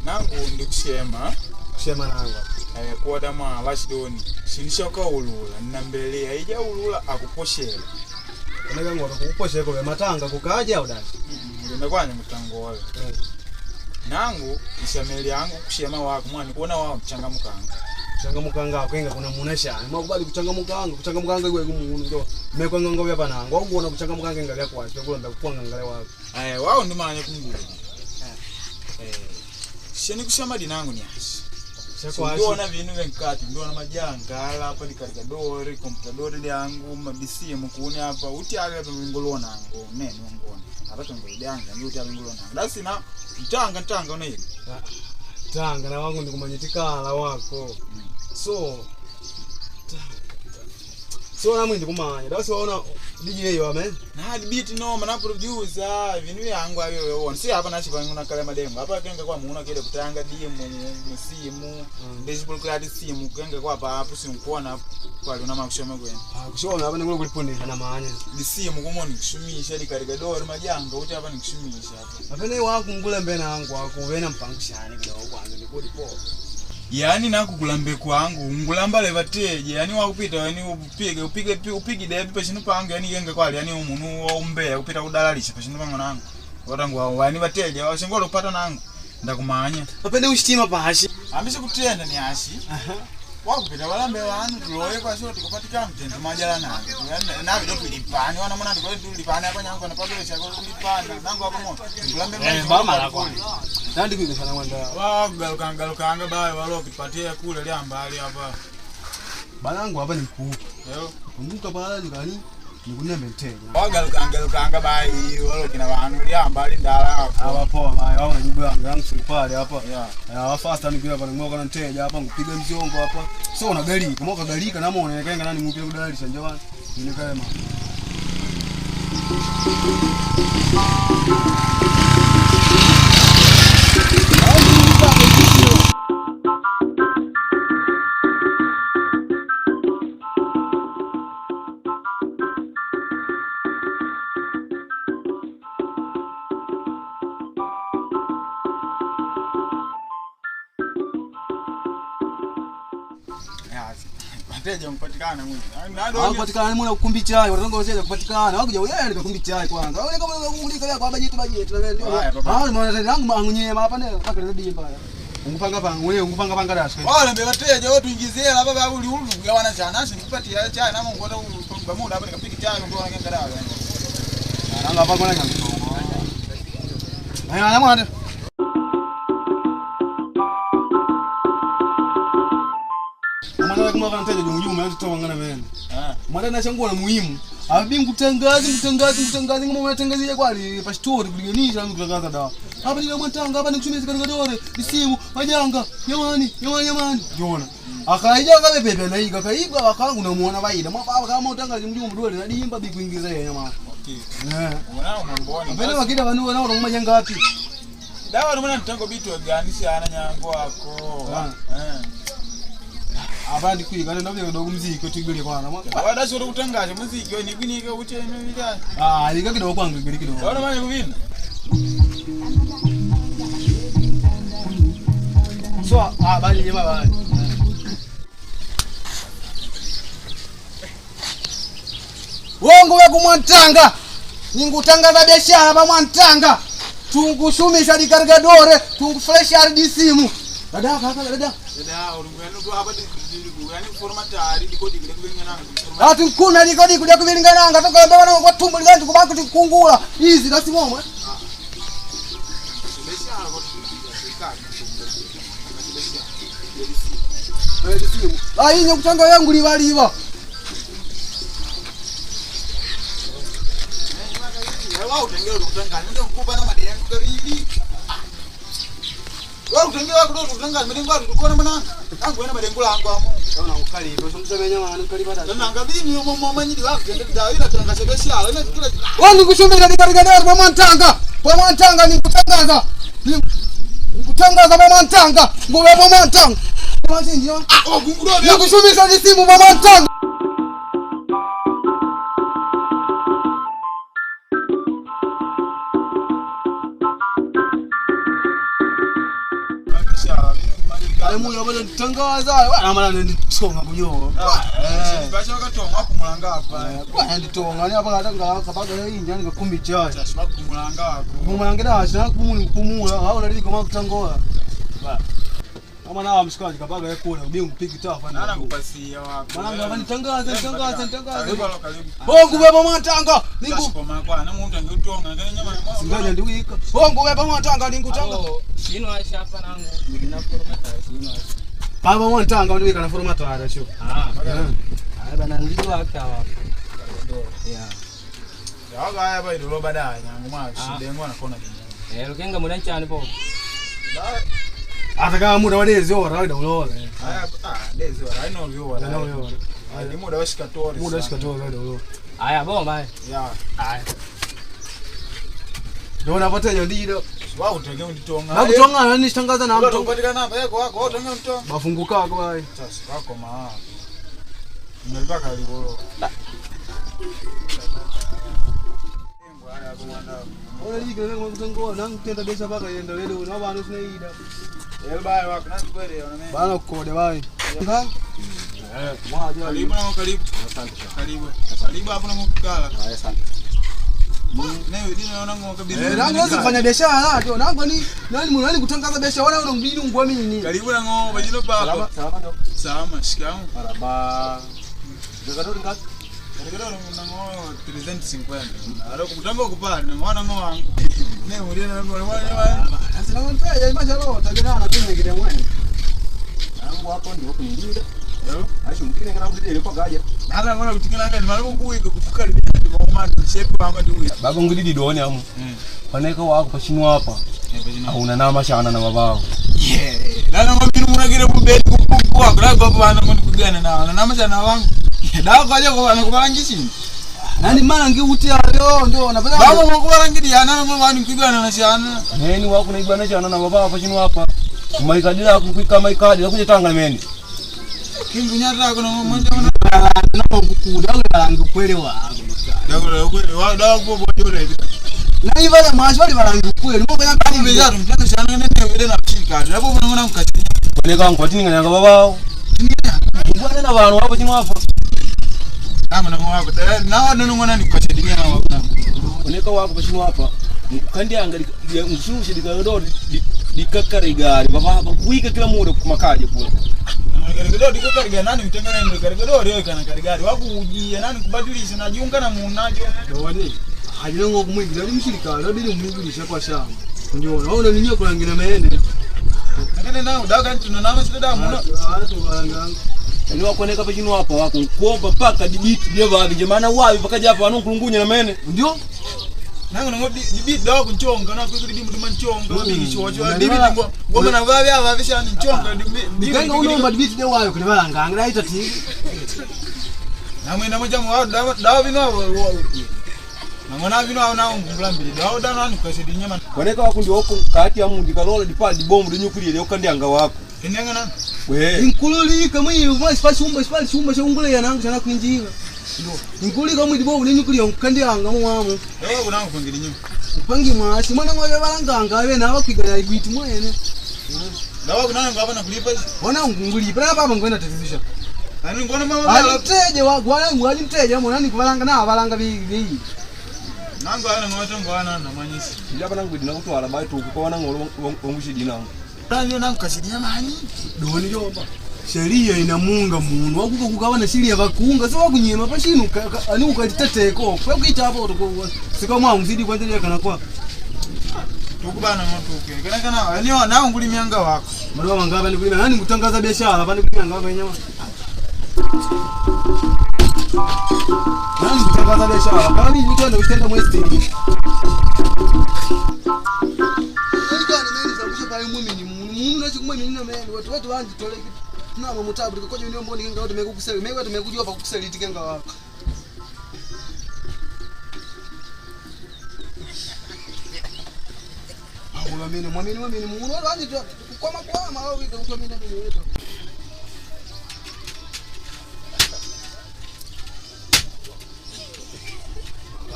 Nangu ndikushema. Kushema nangu. Kuwada mwa vachidoni shinishokaulula nnambele haijaulula akuposhela. Oneka ngota kukuposheko vya matanga kukaja au dasi. Ngenda kwanya mutangola. Nangu ishameli yangu kushema wako mwani kuona wao mchangamukanga. Kuchangamukanga kwenga kuna muna shani. Mwakubali kuchangamukanga, kuchangamukanga iwe kumunu ndo. Mekwanganga vya panangu. Au kuona kuchangamukanga inga vya kwacho kulomba kukwanga ngale wako. Wao ndimanya kungulu. Sheni kushema dinangu ni ashi. Ndiona vinu venkati ndiona majanga ala apa dikalikadori komputadori lyangu mabisimu kuni apa uti ali apa vingulonango nene wangona apa tongolo lyanga ndi uti ali vingulonango dasina ntanga ntanga una ili Tanga na wangu ndikumanyitikala wako. So tanga. So namwe ndikumanya. Dasi waona DJ wame. Nadi beat noma na producer vinu yangu ayo yona si apa nachipangu nakale madengo apa kenga kwa muona kile kutanga dimu musimu ndechipulukira simu kenga kwa pa apo sinkuona kwali una makushoma kwene. Ah, kushona apa ndikulo kulipundisha na manya. Lisimu kumo nikushumisha likarigadori majanga uti apa nikushumisha apa. Apene wako ngulembe nangu wako vena mpango shani kidogo kwanza ndikudi po. Yani nakukulambe kwangu ngulamba levateje yani wakupita yani upige upige upige debi pachino pangu yani yenga kwali yani umunu waumbeya kupita kudalalisha pachino pangu nangu watangu yani vateja washingola kupata nangu ndakumanya. Apene ushitima pashi. Ambishe kutenda ni ashi. Wakupita walambe wanu tuloye kwa sio tikupatika mtendo majala nangu navi ndo tulipani wana mwana ndiko tulipani apa nyangu na pabele chako tulipani nangu apa mo ngulambe. Eh, bama la kwa. Nandi kuikana mwanda. Wagalukanga galukanga bayo walokipatia kule lyambali apa. Banangu hapa ni mkuu. Yo. Kumbuka pala jikani nikunembe mteja. Wagalukanga galukanga bayi walokina wanu lyambali ndala hapo. Hawa poa bayo hawa najibu yangu yangu sikupale hapa. Yeah. Hawa fasta nikuwa hapa ngmoka na mteja hapa ngupiga mzongo hapa. So unagalika, moka galika namo unaonekana nani ngupira kudalisha njoo. Nikae ma. Wateja mpatikana mwingi. Hawapatikana mwana kukumbi chai, watongo kupatikana. Wakuja wewe ni kukumbi chai kwanza. Wewe kama unakulika kwa bajeti bajeti na wewe ndio. Haya, baba. Ah, maana yangu angunyema hapa ndio mpaka ndio dimba. Ungupanga panga wewe ungupanga panga dash. Wale mbe wateja wote tuingizie hela baba uli ulu gawana chana nasi nikupatia chai na Mungu hata bamuda hapa nikapiki chai ndio wanakenga dawa. Nanga hapa kuna nyama. Ayo ana mwana. Mwana kuma kana teja jungu mwana toa ngana mene. Ah. Mwana na changu na muhimu. Abi ngutangazi ngutangazi ngutangazi ngoma mwana kwali pa story kulinganisha ngutangaza dawa. Hapa ni mwantanga hapa nikushumia katika dore, isimu, majanga, jamani, jamani jamani. Jona. Akaija kabe na iga kaiga wakangu namuona vaida. Mwa kama utangazi mjumbe dole na dimba bikuingiza yeye jamani. Okay. Eh. Unaona unamboni. Mbele wakida vanu wana wana majanga wapi? Dawa ndio mtango bitu ganisha ana nyango wako. Ah. Eh. Apa ndikuiga ndo vyo dogo mziki tigile kwana. Wada sio kutangaza muziki wewe nikunika kuti eno bila. Ah, iga kidogo kwangu igile kidogo. Waona manya kuvina. So, ah bali jema bali. Wongo we kumwantanga. Ningutangaza biashara pa mwantanga. Tungushumisha dikargadore, tungufresh RD simu. Dada kaka dada. Dada ulungano kwa hapa yani formatari dikodi kile kubengana na. Ati nkuna dikodi kuja kubilingananga toka ndo kwa tumbo liganti kubanku tikungula. Hizi dasimomwe. Biashara kwa serikali. Simu. Ah, inye kutanga yangu livaliva. Wao utengea kutangaza ndio kukupa na madengo kabili. Wao utengea kuto kutangaza madengo tukona mwana. Angu wena madengo langu amo. Kana ukalipa, somsemenya mwana ukalipa dada. Na ngabini yomo manyidi wako tende dawa ila tangaza biashara ila kila Wani kushumbika dikargadore pa mwantanga. Pa mwantanga nikutangaza. Nikutangaza pa mwantanga. Ngobe pa mwantanga. Mwantanga. Ah, oh gunguro Nikushumisha disimu pa mwantanga. Muya bana tangaza wana mana nditonga kunyoa. Basha wakatonga wakumulanga apa. Kwa nditonga ni apa katanga kapaga inja nikakumbi chai. Sasa wakumulanga wako. Kumulanga da shana kumuli kumula hao nalili kama kutangoa. Kama nawa mshikaji kapaga yakula ubi mpiki tafa Nana kupasia wako. Malanga banitangaza tangaza tangaza. Karibu karibu. Bongo baba mwatanga ningu Sasa kwa na muntu angetonga ngene nyama. singaja ndiwika. Bongo baba mwatanga ningu tanga. Shino asha hapa nangu nikinaforoma shino asha. Baba mwatanga ndiwika na formato ara sho. Ah. Ah bana ndilo hapa. Yeah. Yaga haya ba idolo baadaye nyangu mwa shidengo na kona dinyo. Eh lukenga muda nchani po. Hata kama muda wadezi ora wida ulola. Haya ah dezi ora ino vyo ora. Ino vyo ora. Ni muda washikatori. Muda washikatori wida ulola. Aya bomba. Yeah. Aya. Ndio unapoteja ndilo. Wao utenge unditonga. Nakutonga nani tangaza na mtu. Upatikana hapa yako wako utenge unditonga. Bafunguka kwa bai. Sasa wako ma. Nalipaka likolo. Ora liki na kutangoa nangu tenda besa paka yenda lelo na bana sinaida. Elbaye wako na kweli ona mimi. Bana kukode bai. Ha? Mwaja karibu na karibu. Asante. Karibu. Karibu hapo na mkala. Asante. Newe dino naona ngo kabisa. Eh, nangu wezi kufanya biashara ndio nangu ni nani nani kutangaza biashara wana unambidi ungwamini. Karibu na ngo bajino pako. Salama ndo. Salama, shikamoo. Maraba. Zakadori ngapi? Karibu na ngo 350. Aro kutamba kupana na mwana ngo wangu. Newe ulio na ngo mwana. Sasa nangu mpeja imesha roho tagena na tena kile mwana. Nangu hapo ndio kunilida. Aisho mkine kana kuti ile kwa gaja. Nala ngona kutingana ngani mara kuwika kufuka libindi kwa umatu shepu hapa ndio. Baba ngididi doni amu. Paneka wako pachinu hapa. Auna nama shana na babao. Yeah. Lana ngo binu munagire kubeti kupukwa kwa kwa bana ngo kugana na na nama shana wangu. Dawa kwaje kwa bana kubalangishi. Nani mana ngiutia leo ndio napenda. Baba ngo kubalangidi yana ngo bana kugana na shana. Neni wako naibana shana na babao pachinu hapa. Maikadira kukwika maikadi kuja tanga meni. Kingu nyata kuna mmoja wana. Na kukuda balangi kweli wa. Dawa kwa dawa kwa bojore hivi. Na ivala mashi balangi kweli. Mungu Kani yakani beja mtaka shana nene vile na chika. Hapo unaona mkati. Paneka wangu watini nganya babao. Ngwana na bantu hapo pachinu hapa. Kama na wako. Na wao nongona ni kashedinya na wako. Paneka wako pachinu hapa. Kandi anga mshushe dikadori dikakarigari baba kuika kila muda kumakaje kule. Karigado dikakariga nani mtengana ndio karigado leo kana karigari. Wako ujia nani kubadilisha najiunga na muunajo. Doni. Ajilongo kumwingiza ni mshirika, labidi umwingilisha kwa shamba. Ndio, naona ninyo kulangina mene. Lakini nao dawa kan tunanama sida damu. Watu balanga. Ni wakoneka pachinu hapa wako kuomba mpaka dibiti bia babi jamana wapi pakaja hapa wanokulungunya na mene. Ndio? Nangu nangu dibi dawa kunchonga na kwikuri dimu dima nchonga bigi chocho Mm. dibi ngoma ngoma na vavi ava visha nchonga dibi Ndikenga unomba dibiti de wayo kule balanga, ngira ita ti. Na mwenda moja mwa dawa dawa vino nangona vino au na ngula mbili dawa dawa nani kasedi nyama Koneka wako ndio wako kati ya mundi kalola dipa dibomu dinyukulie leo kandi anga wako. inenga na We Inkululika mwi mwa sipali shumba sipali shumba shungule ya nangu sana kuinjira. Ndio. Inkululika mwi dibo ulinyukulia kandi anga mwamu. dawa kuna kungili nyama Upangi mwasi mwana ngoyo balanga anga abe na bakwiga ibiti mwene. dawa kuna ngapa na kulipa Wana ngunguli pala baba ngwenda tatizisha. ani ngona mama Ali mteja wa gwana ngwali mteja mwana ni kubalanga na balanga bi bi. nangu ana ngoto ngwana na manyisi ndapa nangu dina kutwala bai tuku kwa nangu wangushidi nangu. nani nangu kasedi nyama ani Doni jomba. Sheria inamunga munhu wakuka kukawa na sheria vakunga si wakunyema pashinu ani ukatiteteko kwakuita apo sika mwa mzidi kwanza kana kwa tukubana ngoto kana kana ani na nguli mianga wako madoa mangaba ni kulima nani kutangaza biashara pani kulima ngaba nyama nani kutangaza biashara kama mimi ndio utenda mwezi watu watu wanjitole nabo mutabu tikoje niyo mboni kinga watu mekukuseli mekwa tumekuja pa kukuseli tikenga wako Mwamini mwamini mwamini muno wanje kwama kwama au wika kutomina mimi wetu.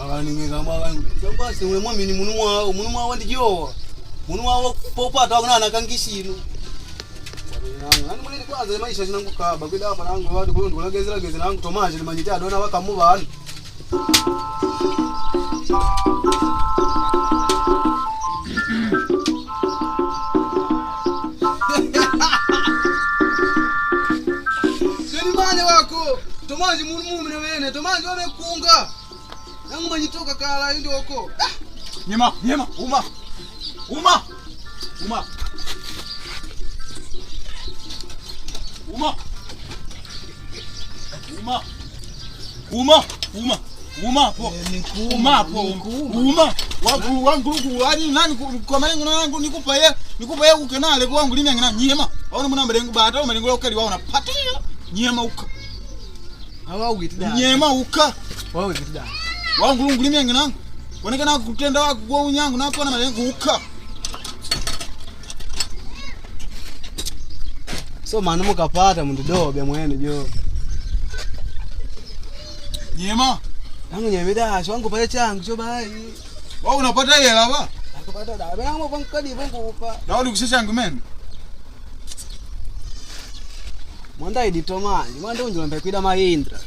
Akaninge kama basi ule mwamini munu wao munu wao ndijowa. Munu wao popata wakuna nakangishino. Nangu mwene kwanza maisha chinangu kaba kwida apa nangu watu kuyo ndikulagezera gezera nangu tomaje limanyite adona wakamu banu. Selimane wako tomaje munu mumi na wene tomaje wamekunga nangu manyitoka kala indi wako ah! Nyema, nyema, uma. Uma. Uma. Uma. Uma. Uma, uma. Uma po. Uma po. Uma. Wangu wangu ani nani kwa malengo nangu nikupa ye, nikupa ye ukenale kwa wangu limya ngina nyema. Waona muna malengo bata malengo ukali waona patia. Nyema uka. Awawitida. Nyema uka. Wawitida. Wangu lungu limya ngina. Onekana kutenda wako kwa unyangu napona malengo uka. So manu mukapata mundidobe mwene jo. Nyema. Nangu nyemida wangu pale changu cho bai. Wewe unapata hela ba? Akapata da yangu kwa nkadi vangu upa. Daudi kushesha yangu mimi. Mwanda idi tomaji, mwanda unjulombe kwida Mahindra.